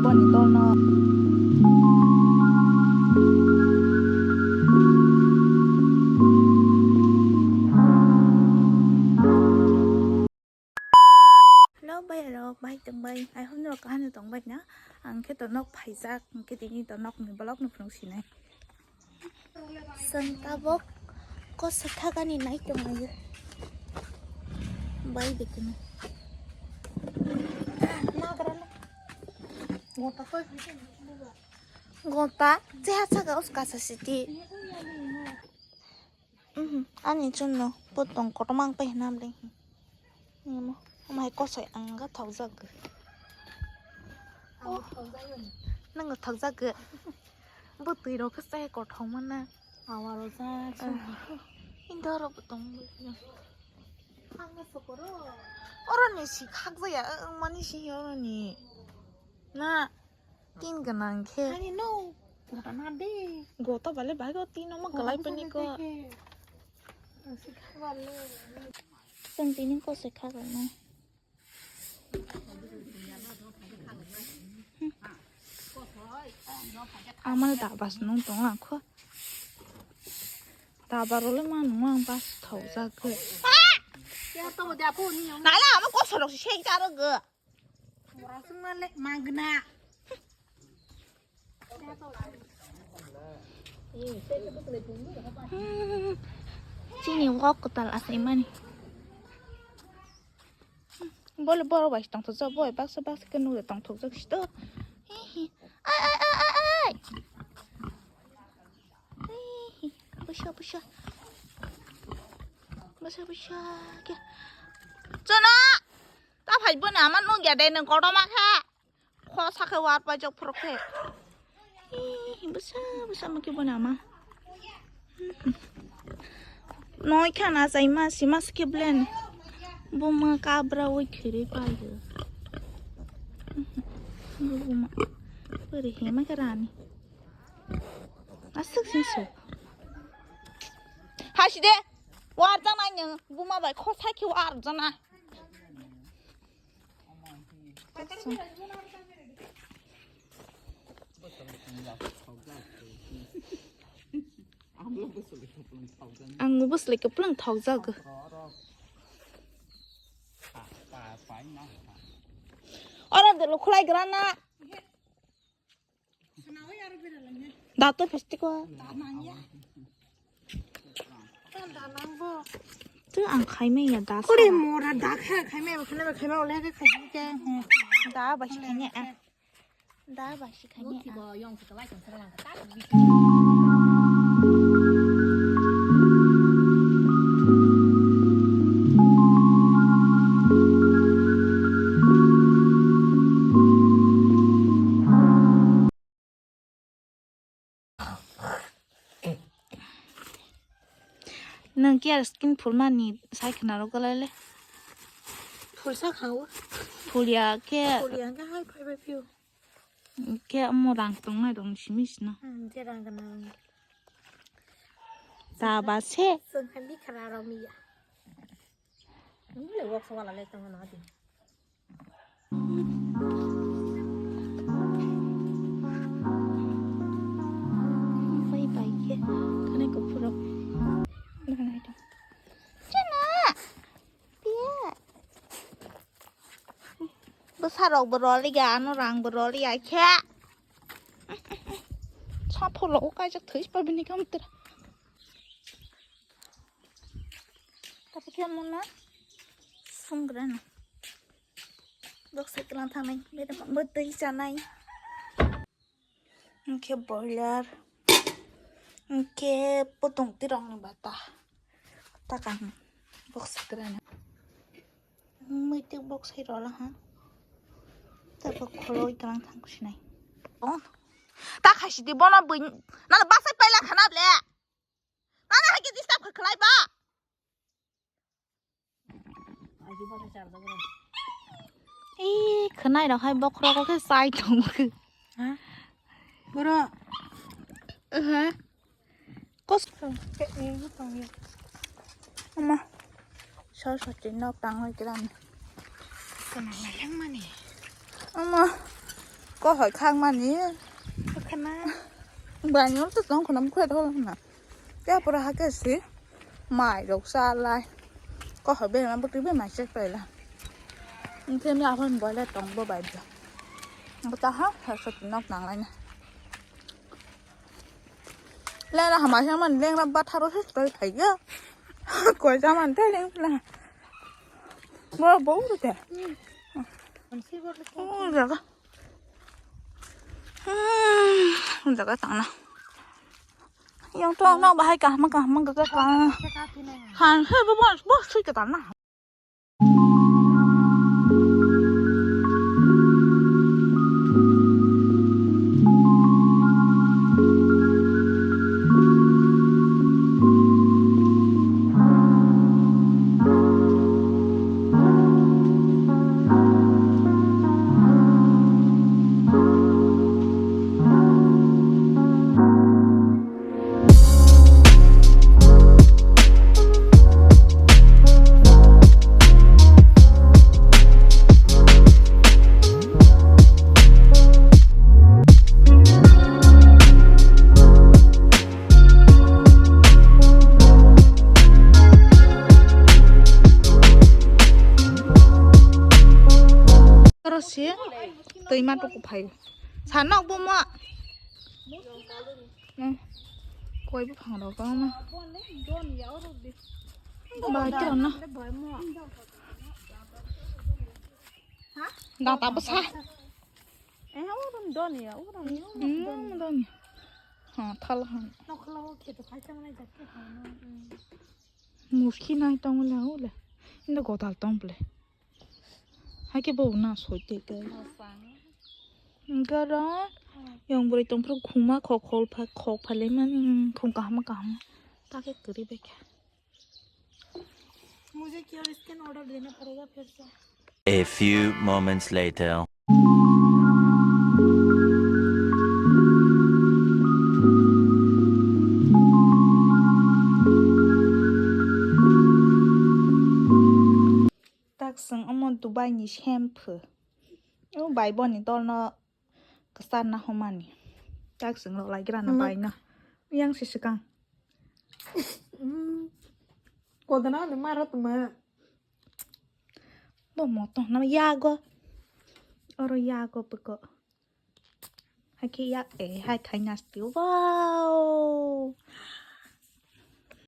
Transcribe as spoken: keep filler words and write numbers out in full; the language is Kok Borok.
Boni tolno. Hello, bai rok, bai tong bai. I hope norok kaham tong bai na. Ang khe to nok phaijak, ang khe tini to nok ni vlog no phunuk sinai. Chwng tabuk kosa thagani nai tonglaio. Bai de kunu. Gota, cheha saka uska sa siti. Mhm, ani chunno potong kotorma ang pai hinam le. Nimo, amai kosoi ang ga thokjak. Nang thokjak. Bo twi rok khe chai kothok mana. Awa rojak. Inda rok bo tong. Oro ni si khak jaya, mani si oro ni. Na. Tin gwnang khe. Ani no. Gota na de. Gota bale bhai go tin omo kalai pani ko. Chwng tini kosoi kha gwnang. Amal da bas nung tong lang kho. Da barole ma nung ang bas thau jak khe. Nala amo kosoi rok se jaro go. Magna. Chini wok kwtal asaimani. Bole borok bai tongthokjak, boi baksa baksa khe nukle tongthokjak sito. Hi hi. Ai, ai, ai, ai, ai. Hi hi. Busa, busa. Busa, busa. Khe. Chana. Ta phai boni ama nukya de, nwng kotorma kha. Khosa khe war paijak phuru khe. Ih, bwsa, bwsa ma khe boni ama. Noi kha na chai ma, si ma se khe blen. Buma kabra ui khiri paio. Buma. Bari he ma khe rani. Aswk sing sok. Hasi de. War jana nyo. Buma bai khosa khe war jana. Ang bwswlwi kwplwng thokjak. Oro de lo khwlai gra na. Dato pestiko. Tu ang khaimai ya das. Ore mora da kha khaimai ba khaimai ba khaimai ole kha khaimai ke. Da ba shi khaimai a. Da ba shi khaimai a. Nwng khe skin phulmani sai khwna rw kwlai le. Phulsa kha o. Phulya khe. Phulya khe hai phai bai phio. Khe omo rang tongnai rok simi sino. Hmm, je rang gwnang. Ta ba se. Chwng khe bikha rw miya. Nwng le wok sa wala le tong na di. Bai bai khe kanai kuphur rok. Chana. Piya. Bwsa rok bo roli ga, ano rang bo roli ya khe. Sa pholo o kaijak thwi pa bini kam tra. Tapi khe mona sung gra na. Bok se klan thanai, bede bang bo twi chanai. Hwnkhe boiler, hwnkhe putung tirokni bata. Takang bok se kra na. Muitik bok se rola ha. Tabok kholo i kalang thang kusinai. Oh. Ta khaisi di bono bui. Nana basai paila khana ble. Nana hagi disturb khlai ba. Ih, khwnai rok hai bokhorok khe chai tongo. Ha? Boro. Aha. Kos. Ama. Sor sor tin nok tang hoi kiran. Khwnai yang mani. Ama. Kohoi khangmani. Khana. Bani ol to tong khonam khoi thol na. Kya pura hake si. Mai rok salai. Kohoi be ma bukri be mai chek paila. Nte mi aphon boile tong bo bai da. Bata ha ha sot nok nang lai na. Lera hama se man lengra batharo se toi thaiya. Koi jaman te leng la. Bo bo ru te. Ang si bor le. Oh, jaga. Hmm, jaga tang na. Yang to no bahai kahma kahma ga ka. Han he bo bo bo sui ka tang na. Oro se twima tuku phai. Sa nok bo ma. Hmm. Koi buphang rok kwbangma. Bai to na. Data bwsa. Eh, urum doni ya, urum. Hmm, doni. Ha, thal han. Muski nai tong le, ole. Inda godal tong ble. Haike bo na soi te ke. Gara. Yang bwrwi tong phuru khungma khok khol pha, khok phalai mani, khung kahma kahma. Ta ke kwrwi bai kha. मुझे QR scan order देना पड़ेगा फिर से। A few moments later. Tak sung omo Dubai ni shampoo. O bai boni dolno kwchar na homani. Tak sung rok lai gra na bai no. Yang se swkang. Kodana ni maro tuma. Bo moto na yago. Oro yago peko. Hai khe yak, eh, hai khai nasti. Wow!